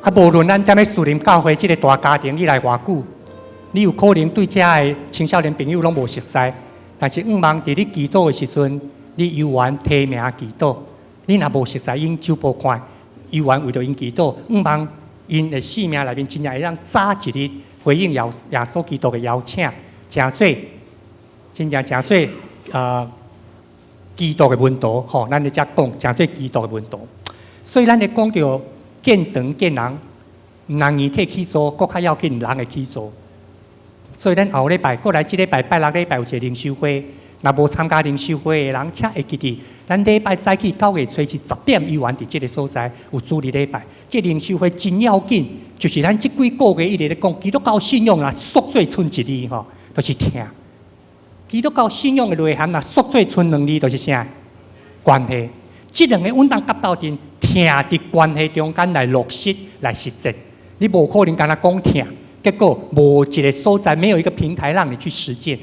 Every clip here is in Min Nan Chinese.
啊，無論咱踮咧樹林教會這个大家庭以來偌久，你有可能對遮的青少年朋友攏無熟似，但是向望佇你祈禱的時陣，你猶原提名祈禱。你若無熟似𪜶手無看，猶原為著𪜶祈禱，向望𪜶的生命內面真正會當早一日回應耶穌基督的邀請，成做真正成做基督的門徒吼，咱咧遮講成做基督的門徒。所以咱咧講著建堂建人，毋通硬體去做，閣較要緊人會去做。所以咱後禮拜過來，這禮拜拜六禮拜有一个靈修會，若無參加靈修會的人，請會記得，咱禮拜早起9月初七10點，猶原佇這个所在有主日禮拜。這靈修會真要緊，就是咱這幾個月一直咧講基督教信仰若縮做賰一字吼，就是疼。基督教信仰的內涵若縮做賰兩字，就是啥？關係。這兩个穩當夾鬥陣，疼佇關係中間來落實來實踐。你無可能干焦講疼，結果無一个所在，沒有一個平台讓你去實踐。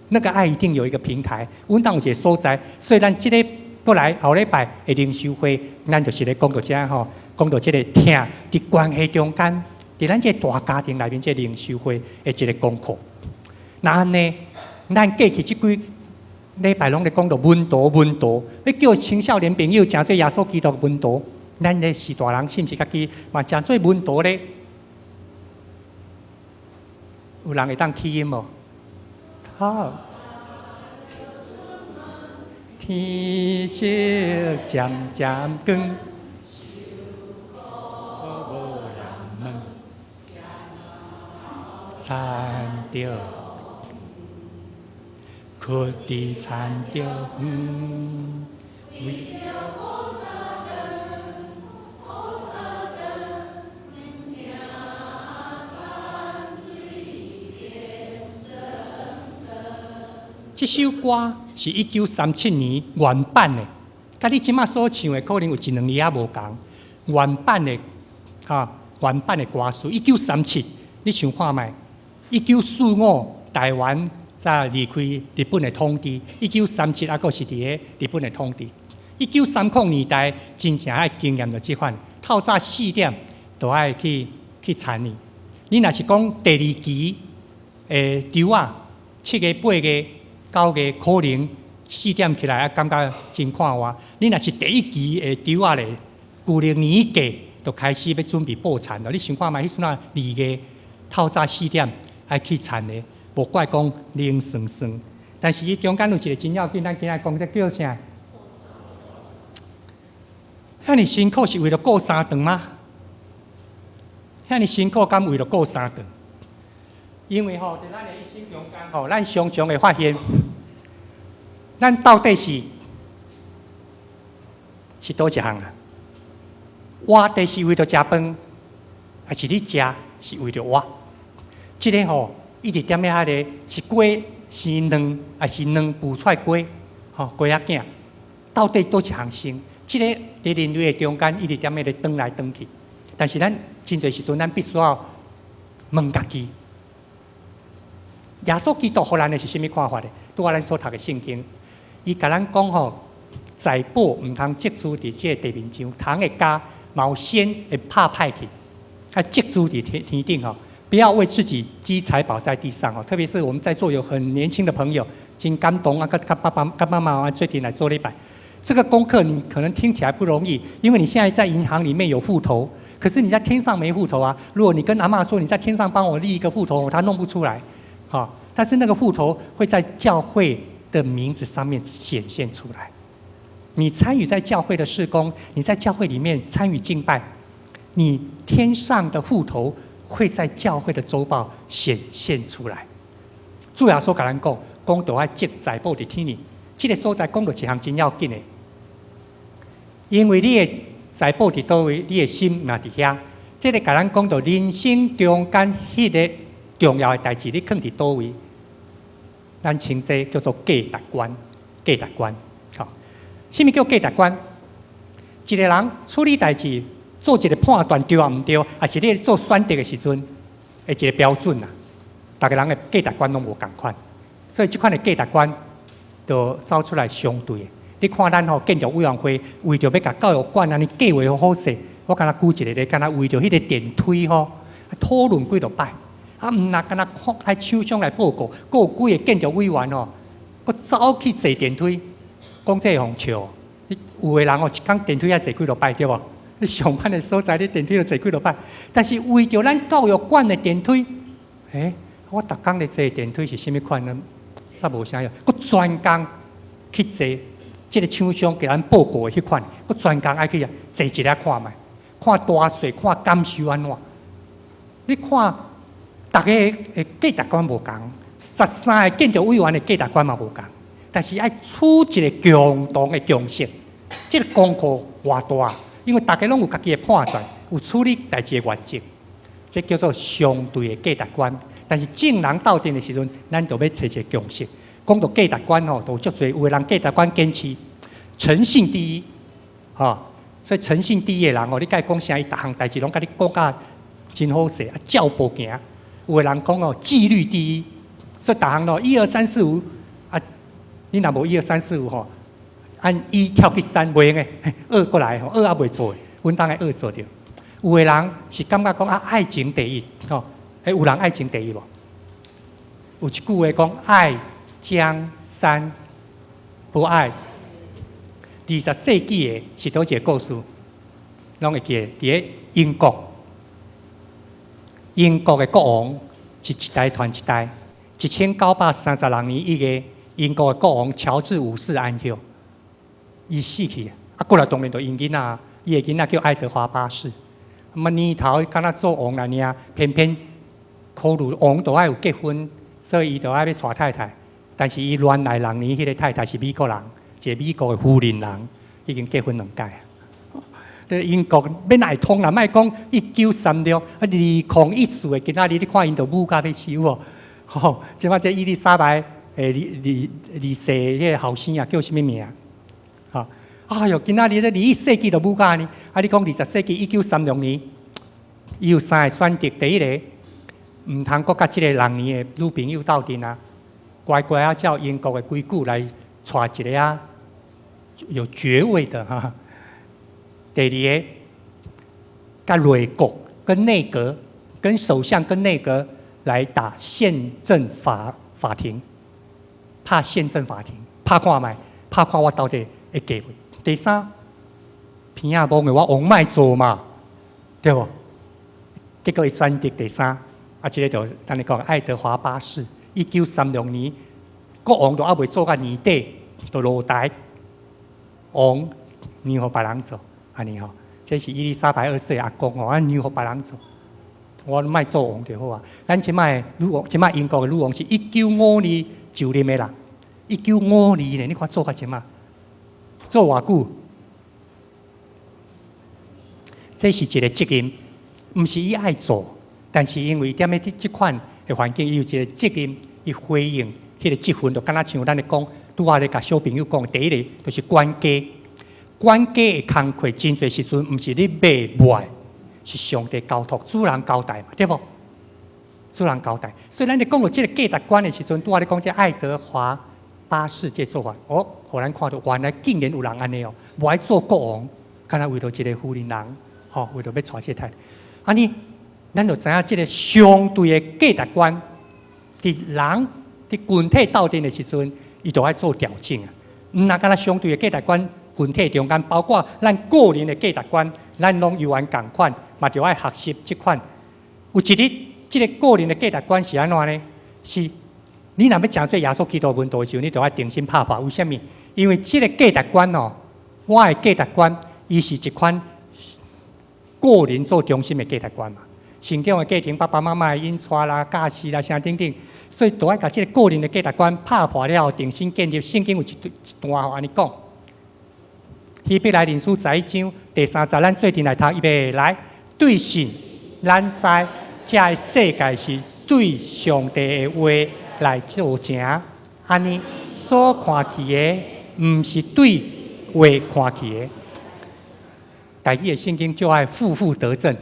那個愛一定有一個平台，阮當有一個所在，所以咱這个過來後禮拜的靈修會，咱就是咧講到這吼，講到這个疼佇關係中間，佇咱這個大家庭內面這個靈修會的一個功課。那按呢，咱過去這幾禮拜攏咧講到門徒門徒，欲叫青少年朋友成做耶穌基督的門徒，咱咧是大人，是毋是家己嘛成做門徒咧？有人會當起音無？好。天色漸漸光，無人問，田著，屈佇田著園，為著顧三頓，顧三頓，毋驚山水變生生。這首歌是1937年原版的，佮你這馬所唱的可能有一兩字仔無仝。原版的，哈，原版的歌詞，一九三七，你想看覓？1945台灣才離開日本的統治，一九三七猶閣是佇咧日本的統治。1930年代真正愛經驗著這款，透早4點就愛去田裡。你若是講第二期的稻仔，7月、8月、9月可能4點起來啊，感覺真快活。你若是第一期的稻仔咧，舊曆年一過就開始欲準備布田了。你想看覓？彼陣啊，2月透早四點愛去田咧，無怪講冷酸酸。但是伊中間有一个真要緊，咱今仔講這叫啥？遐爾辛苦是為著顧三頓嗎？遐爾辛苦敢為著顧三頓？因為吼，佇咱的一生中間吼，咱常常會發現，咱到底是佗一項啊？活著是為著食飯，還是你食是為著活？這个吼，一直踮咧遐个是雞生卵，還是卵孵出來雞？吼，雞仔囝，到底佗一項先？這个佇人類的中間，一直踮咧咧轉來轉去。但是咱真濟時陣，咱必須要問家己：耶穌基督予咱的是啥物看法咧？拄仔咱所讀的聖經，伊共咱講吼，財寶毋通積聚佇這个地面上，蟲會咬，嘛有蠍會拍歹去，愛積聚佇天頂吼。不要為自己積財寶在地上哦。特別是我們在座有很年輕的朋友，真感動啊！佮爸爸、佮媽媽做陣來做禮拜。這個功課你可能聽起來不容易，因為你現在在銀行裡面有戶頭，可是你在天上沒戶頭啊。如果你跟阿嬤說你在天上幫我立一個戶頭，他弄不出來，哈。但是那個戶頭會在教會的名字上面顯現出來。你參與在教會的事工，你在教會裡面參與敬拜，你天上的戶頭會在教會的週報顯現出來。主耶穌共咱講，講著愛積財寶佇天裡，這个所在講著一項真要緊的，因為你的財寶佇佗位，你的心嘛佇遐。這个共咱講著人生中間彼个重要的代誌，你囥佇佗位？咱稱這叫做價值觀，價值觀。好，啥物叫價值觀？一个人處理代誌，做一个判斷對抑毋對，抑是你做選擇的時陣，的一个標準啊。逐个人的價值觀攏無仝款，所以這款的價值觀就走出來相對的。你看咱吼建築委員會為著欲共教育館按呢計劃好勢，我敢若舉一個例，敢若為著彼個電梯吼，討論幾落擺，啊，毋若敢若看愛廠商來報告，閣有幾個建築委員吼，閣走去坐電梯，講這會予笑。有的人哦，一工電梯愛坐幾落擺對無？你上班的所在，你電梯就坐幾落擺。但是為著咱教育館的電梯，欸，我逐工咧坐電梯是啥物款呢？煞無啥用，閣專工去坐這個廠商共咱報告的彼款，閣專工愛去坐一下看覓，看大細，看感受按怎？你看，逐家的價值觀無仝，13個建築委員的價值觀嘛無仝，但是愛取一個共同的共識，這個功課偌大，因為逐家攏有家己的判斷，有處理代誌的原則，這叫做相對的價值觀。但是眾人鬥陣的時陣，咱就欲揣一個共識。講到價值觀吼，就有足濟有的人價值觀堅持誠信第一，吼，所以誠信第一的人吼，你共伊講啥，伊逐項代誌攏共你講甲真好勢，啊，照步行。有的人講哦，紀律第一，所以逐項咯，一二三四五啊，你若無一二三四五吼，按一跳去三袂用的，二過來吼，二猶未做，阮當的二做著。有的人是感覺講啊，愛情第一，吼，欸，有人愛情第一無？有一句話講愛江山不愛。20世紀的是佗一個故事？攏會記得，佇咧英國，英國的國王是一代傳一代。1936年1月，英國的國王喬治五世安息，伊死去，啊，過來當然就𪜶囡仔，伊的囡仔叫愛德華八世。啊，年頭敢若做王來爾，偏偏考慮王都愛有結婚，所以伊就愛欲娶太太。但是伊戀愛六年，彼個太太是美國人，一個美國的夫人人，已經結婚兩擺。英國欲哪會通啦？莫講1936，啊，2014的今仔日，你看𪜶都舞甲欲死有無？吼，這擺這伊麗莎白二世彼個後生啊，叫啥物名？吼，哎喲，今仔日這21世紀都舞甲按呢，啊，你講20世紀1936年，伊有三個選擇，第一个，毋通閣佮這個六年的女朋友鬥陣啊，乖乖仔照英國的規矩來娶一个啊有爵位的哈。第二个，佮內閣跟內閣、跟首相跟內閣來打憲政法庭，拍憲政法庭，拍看覓，拍看我到底會嫁袂？第三，鼻仔摸的我王莫做嘛，對無？結果伊選擇第三，啊，這個就等於講愛德華八世，1936年，國王都猶未做到年底，就落台，王讓予別人做。按呢吼，這是伊麗莎白二世阿公吼，啊讓予別人做，我莫做王就好啊。咱這擺女王，這擺英國的女王是1952就任的啦，1952呢，你看做到這擺，做偌久？這是一個責任，毋是伊愛做，但是因為踮咧這款的環境，伊有一個責任，伊回應彼個職分，就敢若像咱咧講，拄仔咧共小朋友講，第一个就是管家。管家的工課真濟時陣，毋是你欲無愛，是上帝交託，主人交代嘛，對無？主人交代，所以咱咧講到這个價值觀的時陣，拄仔咧講這愛德華八世這做法，哦，予咱看著原來竟然有人按呢哦，無愛做國王，敢若為著一个婦人人，吼，為著欲娶這個太太，按呢，咱就知影這个相對的價值觀，佇人佇群體鬥陣的時陣，伊就愛做調整啊，毋若敢若相對的價值觀。群體中間，包括咱個人的價值觀，咱攏猶原仝款，嘛著愛學習這款。有一日，這个個人的價值觀是按怎呢？是，你若欲成做耶穌基督門徒的時陣，你著愛重新拍破。為啥物？因為這个價值觀哦，我的價值觀，伊是一款個人做中心的價值觀嘛。成長的過程，爸爸媽媽的引帶啦、教示啦，啥等等，所以著愛共這个個人的價值觀拍破了後，重新建立。聖經有一段吼，按呢講。希伯來人書11章第3節，咱做陣來讀，預備來，對信，咱知這个世界是對上帝的話來造成，按呢所看去的，毋是對話看去的。台語的聖經就愛負負得正，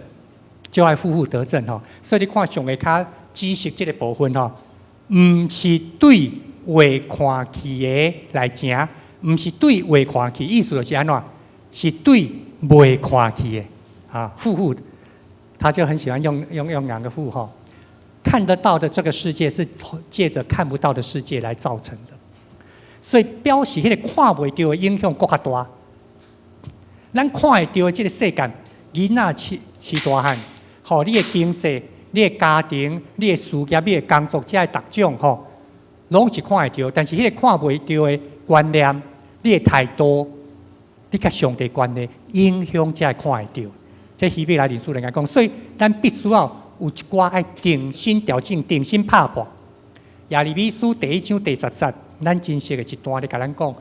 就愛負負得正吼。所以你看上下跤紫色這个部分吼，毋是對話看去的來成。毋是對話看去，意思就是按怎？是對袂看去的。啊，負負，他就很喜歡用兩個負哈。看得到的這個世界是借著看不到的世界來造成的，所以表示彼個看袂著的影響閣較大。咱看會著的這個世界，囡仔飼飼大漢，吼，你的經濟、你的家庭、你的事業、你的工作，這个逐種吼，攏是看會著。但是彼個看袂著的觀念、你的態度、你佮上帝關係，影響才會看會著。這希伯來人書來講，所以咱必須要有一寡愛重新調整、重新拍破。耶利米書第一章第十節，咱真熟的一段咧，共咱講，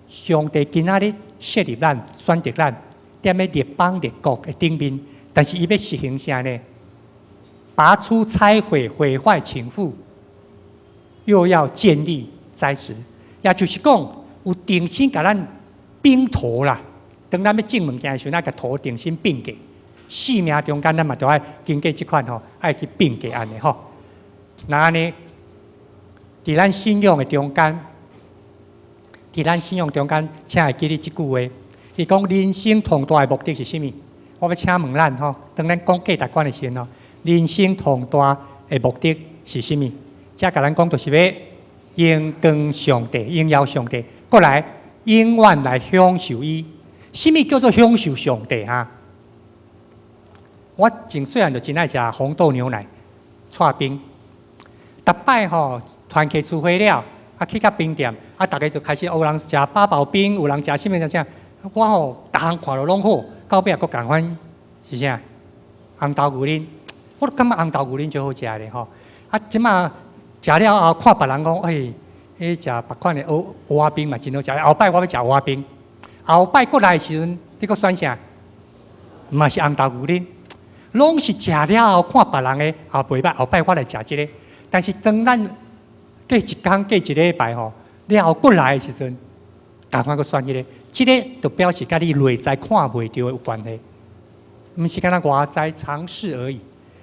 上帝今仔日設立咱、選擇咱，踮咧列邦列國的頂面，但是伊欲實行啥呢？拔出拆毀、毀壞、傾覆，又要建立栽植，也就是講，有重新共咱並土啦。當咱欲種物件的時陣，咱共土重新並過。生命中間，咱嘛著愛經過這款吼，愛去變革按呢吼。那按呢，佇咱信仰的中間，佇咱信仰中間，請會記得這句話。伊講人生上大的目的是啥物？我欲請問咱吼，當咱講價值觀的時陣吼，人生上大的目的是啥物？這共咱講就是欲榮光上帝，榮耀上帝，過來永遠來享受伊。啥物叫做享受上帝哈？我從細漢就真愛食紅豆牛奶，剉冰。逐擺吼團契聚會了，啊去到冰店，啊逐家就開始有人食八寶冰，有人食啥物食啥。我吼逐項看著攏好，到尾也閣仝款是啥？紅豆牛奶，我都感覺紅豆牛奶足好食咧吼。啊，這馬食了後，看別人講，欸，彼食別款的芋仔冰嘛真好食。後擺我欲食芋仔冰，後擺閣來的時陣，你閣選啥？嘛是紅豆牛奶。攏是食了後看別人的，也袂歹。後擺我來食這个，但是當咱過一工過一禮拜吼，了後閣來的時陣，仝款閣選彼个，這个就表示佮你內在看袂著的有關係，毋是干焦外在嘗試而已。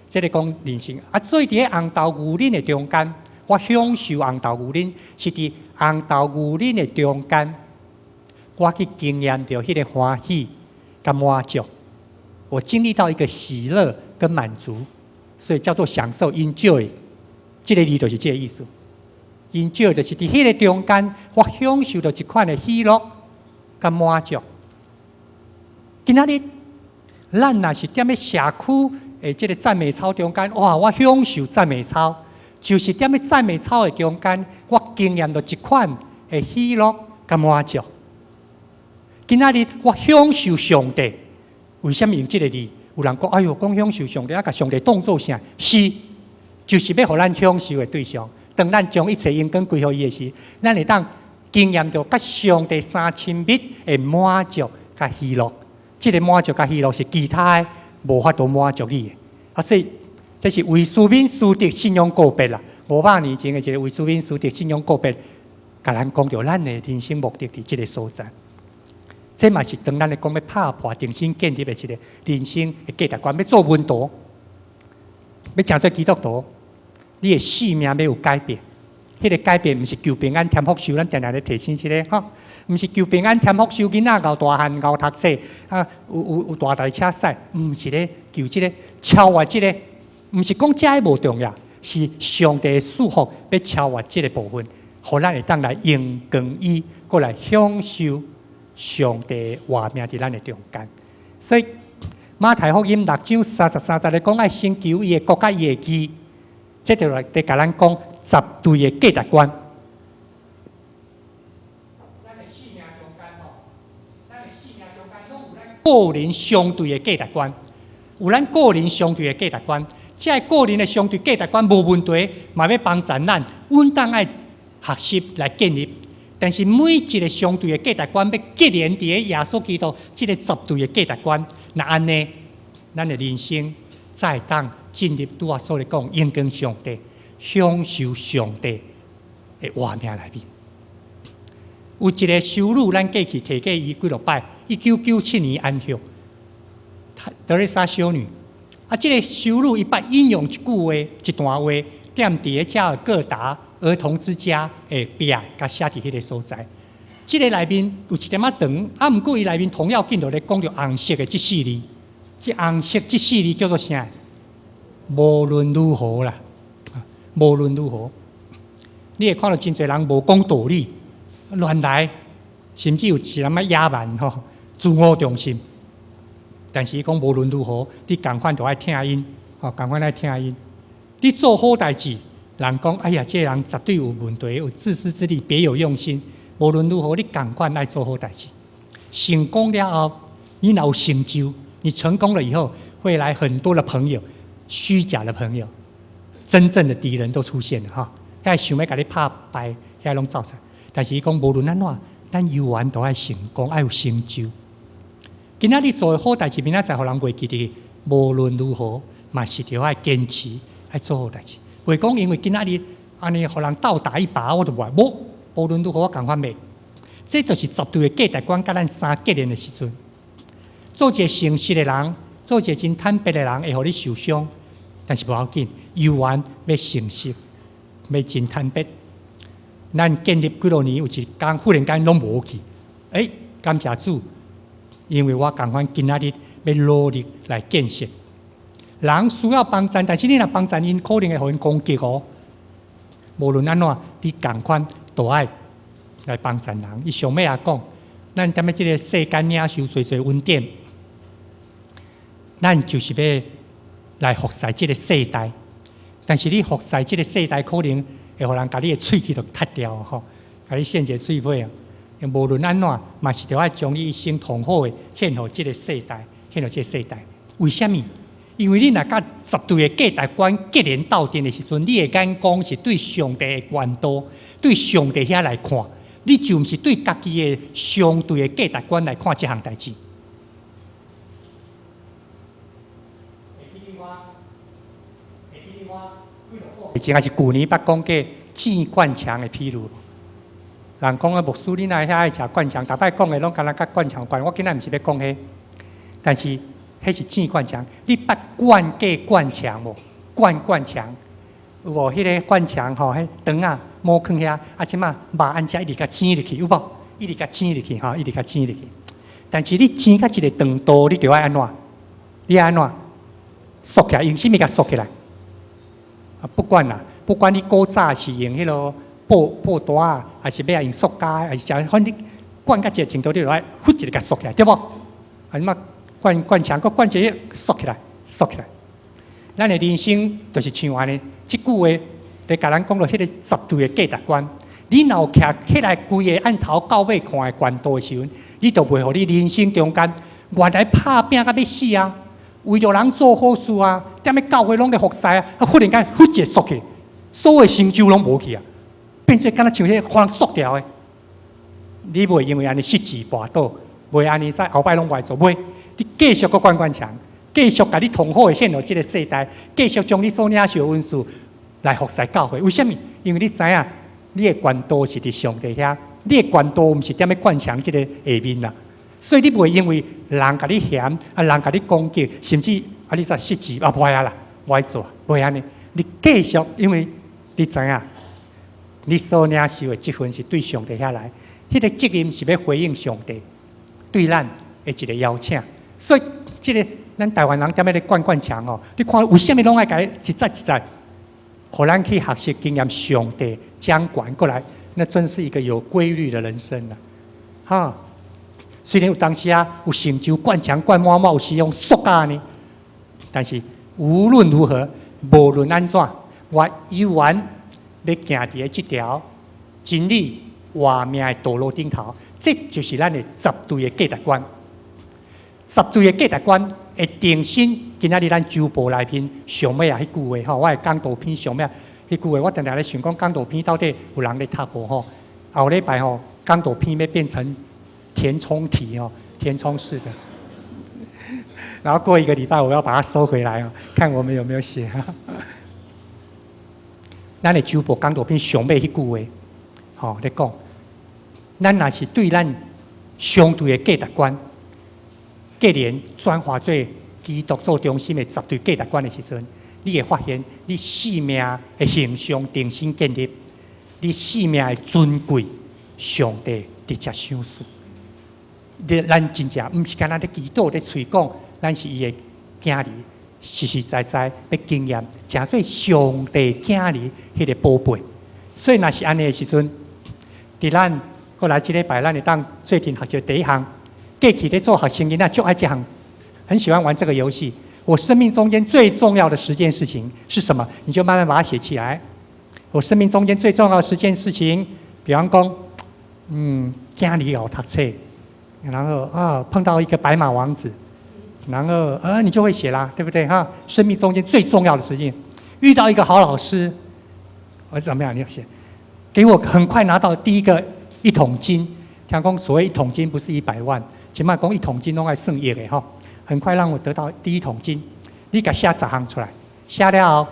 這个講人生啊，所以佇咧紅豆牛奶的中間，我享受紅豆牛奶，是佇紅豆牛奶的中間，我去經驗著彼個歡喜佮滿足。我經歷到一個喜樂跟滿足，所以叫做享受 enjoy。這个字就是這个意思。enjoy 就是佇彼個中間，我享受著一款的喜樂佮滿足。今仔日，咱若是踮咧社區的這个讚美操中間，哇！我享受讚美操，就是踮咧讚美操的中間，我經驗著一款的喜樂佮滿足。今仔日我享受上帝。為啥物用這个字？有人講：哎喲，講享受上帝，啊，共上帝當做啥？是，就是欲予咱享受的對象。當咱將一切榮光歸予伊的時，咱會當經驗著佮上帝相親密的滿足佮喜樂。這个滿足佮喜樂是其他的無法度滿足你的。啊，所以這是威斯敏斯特信仰告白啦。500年前的一个威斯敏斯特信仰告白，共咱講著咱的人生目的佇這个所在。這嘛是當咱咧講欲拍破、重新建立的一个人生的價值觀，欲做門徒，欲成做基督徒，你的生命欲有改變。彼个改變毋是求平安添福壽，咱定定咧提醒這个吼，毋是求平安添福壽，囡仔𠢕大漢𠢕讀冊，啊，有大台車駛，毋是咧求這个超越這个，毋是講這个無重要，是上帝的祝福欲超越這个部分，予咱會當來榮光伊，閣來享受上帝活命佇咱的中間。所以馬太福音六章三十三節咧講，愛先求伊的國佮伊的義，這就來佇共咱講十對的價值觀。咱的生命中間吼，咱的生命中間攏有咱個人相對的價值觀，有咱個人相對的價值觀。這个個人的相對價值觀無問題，嘛欲幫助咱穩當愛學習來建立。但是每一个相對的價值觀，欲結連佇咧耶穌基督這个絕對的價值觀，若按呢，咱的人生才會當進入拄仔所咧講，榮光上帝、享受上帝的活命內面。有一个修女，咱過去提過伊幾落擺，1997年安息，德蕾莎修女。啊，這个修女伊捌引用一句話、一段話，踮佇咧加爾各答兒童之家的壁，共寫佇彼个所在。這个內面有一點仔長，啊，毋過伊內面同樣緊就咧講著紅色的這四字。這紅色這四字叫做啥？無論如何啦，無論如何，你會看到真濟人無講道理，亂來，甚至有一點仔野蠻吼，自我中心。但是伊講無論如何，你仝款都愛疼𪜶，吼，仝款愛疼𪜶。你做好代誌，人講哎呀，這個人絕對有問題，有自私自利，別有用心。無論如何，你仝款愛做好代誌。成功了後，你若有成就，你成功了以後，會來很多的朋友，虛假的朋友，真正的敵人都出現了哈。遐想欲共你拍敗，遐攏走出來。但是伊講無論按怎，咱猶原都愛成功，愛有成就。今仔日做的好代誌，明仔載予人袂記得。無論如何，嘛是著愛堅持，愛做好代誌。袂講因為今仔日按呢予人倒打一耙，我就無愛。無，無論如何，我仝款袂。這就是絕對的價值觀，佮咱相結連的時陣，做一個誠實的人，做一個真坦白的人，會予你受傷，但是無要緊，猶原欲誠實，欲真坦白。咱建立幾落年，有一工忽然間攏無去，欸，感謝主，因為我仝款今仔日欲努力來建設。人需要幫贊，但是你若幫贊𪜶，可能會予𪜶攻擊哦。無論按怎，你仝款都愛來幫贊人。伊上尾也講，咱踮咧這個世間領受濟濟恩典，咱就是欲來服侍這個世代。但是你服侍這個世代，可能會予人共你的喙齒都踢掉吼，共你鉎一個喙尾啊。無論按怎，嘛是著愛將你一生上好的獻予這個世代，獻予這個世代。為啥物？因為你若佮絕對的價值觀結連鬥陣的時陣，你的眼光是對上帝的觀度，對上帝遐來看，你就毋是對家己的相對的價值觀來看這項代誌。以前還是舊年捌講過煎灌腸的譬喻。人講啊，牧師你哪會遐愛食灌腸？逐擺講的攏敢若佮灌腸有關。我今仔毋是欲講彼，但是彼是煎灌腸。你捌灌過灌腸無？灌灌腸有無？彼个灌腸吼，彼腸仔毛囥遐，啊，這馬肉按遮一直共煎入去，有無？一直共煎入去吼，一直共煎入去。但是你煎到一个長度，你著愛按怎？你愛按怎？縮起來，用啥物共縮起來？啊，不管啦，不管你古早是用彼个布布袋仔，還是欲愛用塑膠，還是啥，反正灌到一個程度，你就愛忽一下共縮起來，對無？啊，你嘛灌灌腸，閣灌一個縮起來，縮起來。咱的人生就是像按呢，這句話咧共咱講著彼个絕對的價值觀。你若有徛起來規个按頭到尾看的觀度的時陣，你就袂予你人生中間原來拍拚甲欲死啊，為著人做好事啊，踮咧教會攏咧服侍啊，啊忽然間忽一下縮去，所有成就攏無去啊，變做敢若像彼個予人縮掉的。你袂因為按呢失志跋倒，袂按呢再後擺攏無愛做，袂，你繼續閣灌灌腸，繼續共你上好的獻予這個世代，繼續將你所領受的恩賜來服侍教會。為啥物？因為你知影，你的權度是佇上帝遐，你的權度毋是踮咧灌腸這個下面啦。所以你袂因為人共你嫌，啊人共你攻擊，甚至啊你煞失志啊，無愛啊啦，無愛做，袂按呢。你繼續，因為你知影，你所領受的這份是對上帝遐來，彼個責任是欲回應上帝對咱的一個邀請。所以這個咱台灣人踮咧咧灌灌腸哦，你看為啥物攏愛共伊一節一節，予咱去學習經驗上帝掌權過來，那真是一個有規律的人生啦，哈。雖然有當時啊有成就灌腸灌滿滿，有時用塑膠呢，但是無論如何，無論按怎，我猶原欲行佇咧這條真理活命的道路頂頭，這就是咱的絕對的價值觀。絕對的價值觀會定心。今仔日咱週報內面上尾仔彼句話吼，我的講道篇上尾仔彼句話，我定定咧想講講道篇到底有人咧讀無吼？後禮拜吼，講道篇欲變成填充題哦，填充式的。然後過一個禮拜，我要把它收回來哦，看我們有沒有寫。咱的週報講道篇上尾彼句話，吼咧講，咱若是對咱相對的價值觀，結連轉化做基督做中心的絕對價值觀的時陣，你會發現你生命的形象重新建立，你生命的尊貴，上帝直接賞賜。你咱真正毋是干焦咧祈禱咧喙講，咱是伊的囝兒實實在在欲經驗，成做上帝囝兒彼个寶貝。所以若是按呢的時陣，佇咱過來這禮拜，咱會當做陣學習第一項。過去咧做學生囡仔，足愛這項，很喜歡玩這個遊戲。我生命中間最重要的十件事情是什麼？你就慢慢把它寫起來。我生命中間最重要的十件事情，比方講，囝兒會讀冊，然後啊碰到一個白馬王子，然後啊你就會寫啦，對不對哈？生命中間最重要的事情，遇到一個好老師，或者怎麼樣，你要寫，給我很快拿到第一個一桶金。聽講所謂一桶金不是100萬，起碼講一桶金攏愛算億的吼。很快讓我得到第一桶金，你共寫十項出來，寫了後，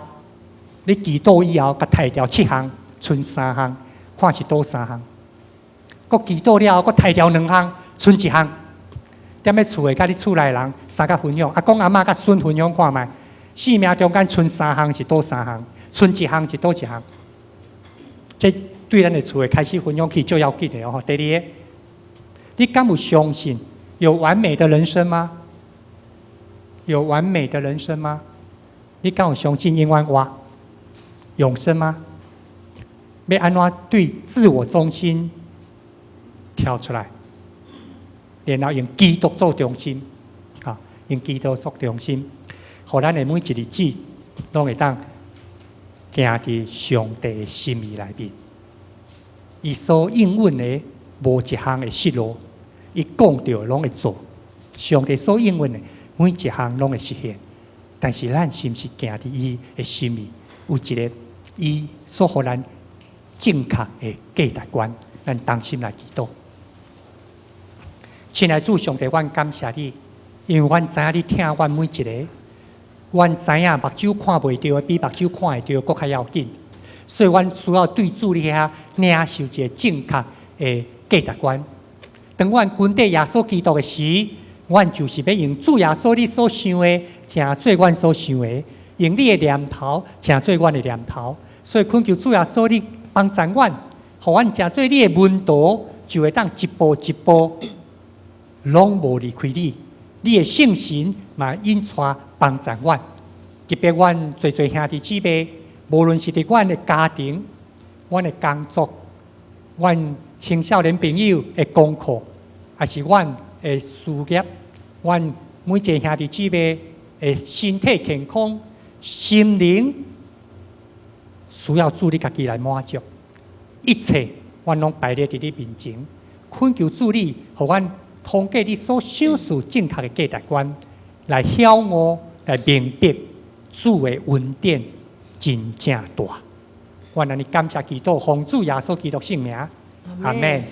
你祈禱以後，共刣掉七項，賰三項，看是佗三項。閣祈禱了後，閣刣掉兩項，賰一項。踮咧厝的佮你厝內人相共分享，阿公阿嬤佮孫分享看覓，生命中間賰三項是佗三項，賰一項是佗一項。這對咱的厝的開始分享起足要緊的哦。第二個，你敢有相信有完美的人生嗎？有完美的人生嗎？你敢有相信永遠活永生嗎？欲按怎對自我中心跳出來，然後用基督做中心，啊，用基督做中心，予咱的每一日子攏會當行佇上帝的心意內面。伊所應允的無一項會失落，伊講著攏會做。上帝所應允的每一項攏會實現，但是咱是毋是行佇伊的心意？有一个伊所予咱正確的價值觀，咱同心來祈禱。親愛主上帝，阮感謝你，因為阮知影你疼阮每一个，阮知影目睭看袂著的，比目睭看會著閣較要緊，所以阮需要對主你遐領受一个正確的價值觀。當阮跟綴耶穌基督的時，阮就是欲用主耶穌你所想的，成做阮所想的；用你的念頭，成做阮的念頭。所以懇求主耶穌你幫助阮，予阮成做你的門徒，就會當一步一步攏無離開你。你的聖神嘛引帶幫助阮，特別阮濟濟兄弟姊妹，無論是佇阮的家庭、阮的工作、阮青少年朋友的功課，抑是阮的事業，阮每一个兄弟姊妹的身體健康、心靈，需要主你家己來滿足。一切，阮攏擺列佇你面前，懇求主你，予阮通過你所賞賜正確的價值觀，來曉悟、來明白主的恩典真正大。阮按呢感謝祈禱，奉主耶穌基督聖名，阿門。